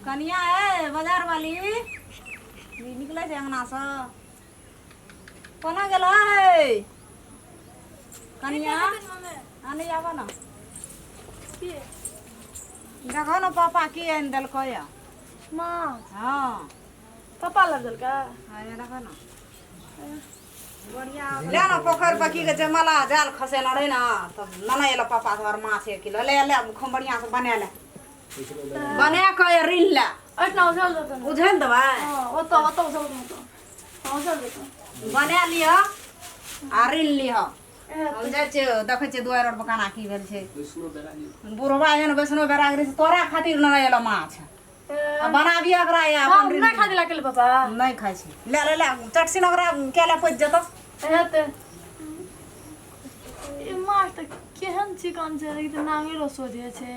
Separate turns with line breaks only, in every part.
कनिया ए बाजार वाली ई निकलै छै अंगनासँ कोना गेल है कनिया आ नहि आबऽ ने देखो ने पापा की आनि देलकै यऽ
माँ
हँ
पापा लग देलकै
हँ देखो ने बढ़िया ले ने पोखरि पर की कहै छै मलाह जाल खसेने रहै ने तब नेने एलो पापा सब आर माछ एक किलो ले ले खूब बढ़िआँ से बना ले बना कऽ ऋण ले
एहिठिना उझल देतौ ने।
उझलि देबै
हँ ओतऽ ओतऽ उझल देतौ हँ उझल देतौ
बना लिअ आ ऋण लिअ
ए,
हम जाइ छियै देखै छियै दुआरि आर पर केना की भेल छै बुढ़बा एहन वैष्णो बैरागी छै तोरा खातिर नेने एलो माछ
ए,
आ बनाबियै ओकरा या
हँ,
अपन
नहि खा देला केले पापा
नहि खाइ छै ले ले ले चटसिन ओकरा केला पचि जेतौ
हेतै ई माछ तऽ केहन चिकन छै ई तऽ नांगरो सोझे छै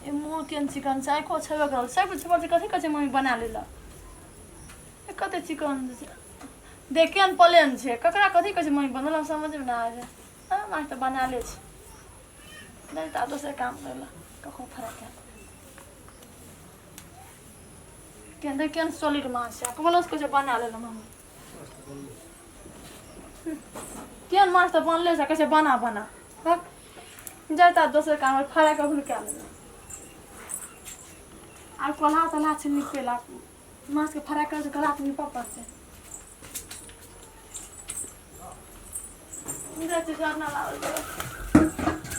ई मुँह केहन चिकन छै आँखिओ छेबे करल सब छेबल छै कथी कहै छै मम्मी बना लेलक ई कते चिकन छै देख केहन प्लेन छै ककरा कथी कहै छै मम्मी बनल हम समझमे नहि आबै छै हँ माछ तऽ बना ले छै नहि तऽ आब दोसर काम करला कखनो फराक हैत केहन देख केहन सॉलिड माछ छै कमलो से कहै छै बना लेलहुँ मम्मी केहन माछ तऽ बनले छै कहै छै बना बना भक जाय तऽ आब दोसर काम फराक कखनो कए लेलहुँ आब कोल्हा तोल्हा छै निपेला माछके फ्राइ करै छै कोल्हा तऽ निपऽ पड़तै जाइ छियै झरना लाबै लए।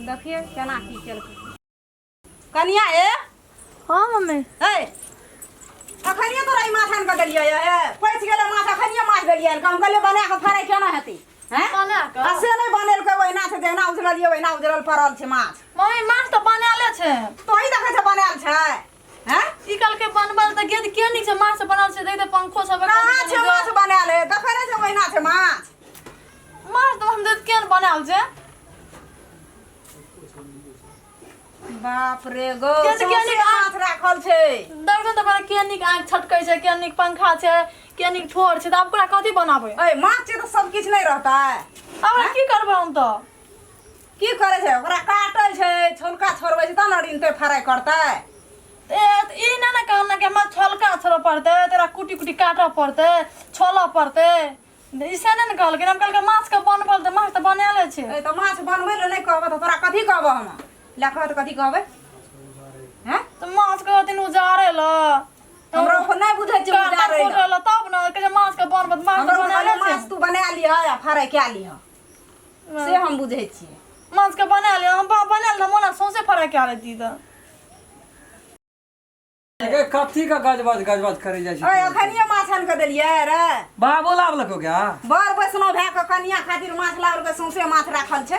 देखिए केना की केलकै कनिया ए
हाँ मम्मी
ए अखनिए तोरा ई माछ आनि कऽ देलियै ए पचि गेलै माछ अखनिए माछ देलियै हम कहलियै बना कऽ फ्राइ केना हेतै हैं
बना कऽ
आ से नहि बनेलकै ओहिना छै जहिना उजरलियै ओहिना उजरल पड़ल छै माछ
मम्मी माछ तऽ बनाले छै
तोही देखै छै बनायल छै हैं
ई कहलकै बनबल तऽ गेद के नीक छै माछ बनल छै देख पंखो सब
कहाँ छै माछ बनायल है देखै नहि छै ओहिना छै माछ
माछ तऽ हम देख केहन बनायल छै
बाप रे गो
के तऽ
सौंसे
के
माछ राखल छै
देखो तऽ बड़ा के नीक आँखि छटकै छै के नीक पंखा छै के नीक ठोर छै तऽ आब ओकरा कथी बनाबै
ऐ माछ छै तऽ सब किछु नहि रहतै
आब ओकरा की करबै हम तऽ
की करै छै ओकरा काटै छै छोलका छोड़बै छै तब ने रिनतै फ्राइ करतै
ए तऽ ई नहि ने कहना कि हमरा छोलका छोड़ऽ पड़तै तोरा कुटी कुटी काटऽ पड़तै छोलऽ पड़तै ई से नहि ने कहलखिन हम कहलकै माछके बनबल तऽ माछ तऽ बनाले छै
ए तऽ माछ बनबै लए नहि कहबै तऽ तोरा कथी कहबऽ हम लए कह तऽ कथी कहबै हैं
तऽ माछके कहथिन उजाड़े लए
हमरा ओकर नहि बुझै छियै
काटा
उजाड़ै लए
खोटे लए तब ने कहै छै माछके बनबत माछ
हमरा
तऽ
ओकर
बनाले
कहलियै
छै
माछ तू बना लिह आ फ्राइ कए लिह से हम बुझै छियै
माछके बना लिअ हम बनायल तऽ मोना सौंसे फ्राइ कए लेती तऽ
गे कथी का गजबज गजबज करे जाइ
ओए
छै
अखनिए माछ आनि कऽ देलियै रे
बाबू लाबलको क्या
बड़ वैष्णव भए कऽ कनिया खातिर माछ लाबलकै सौंसे माछ राखल छै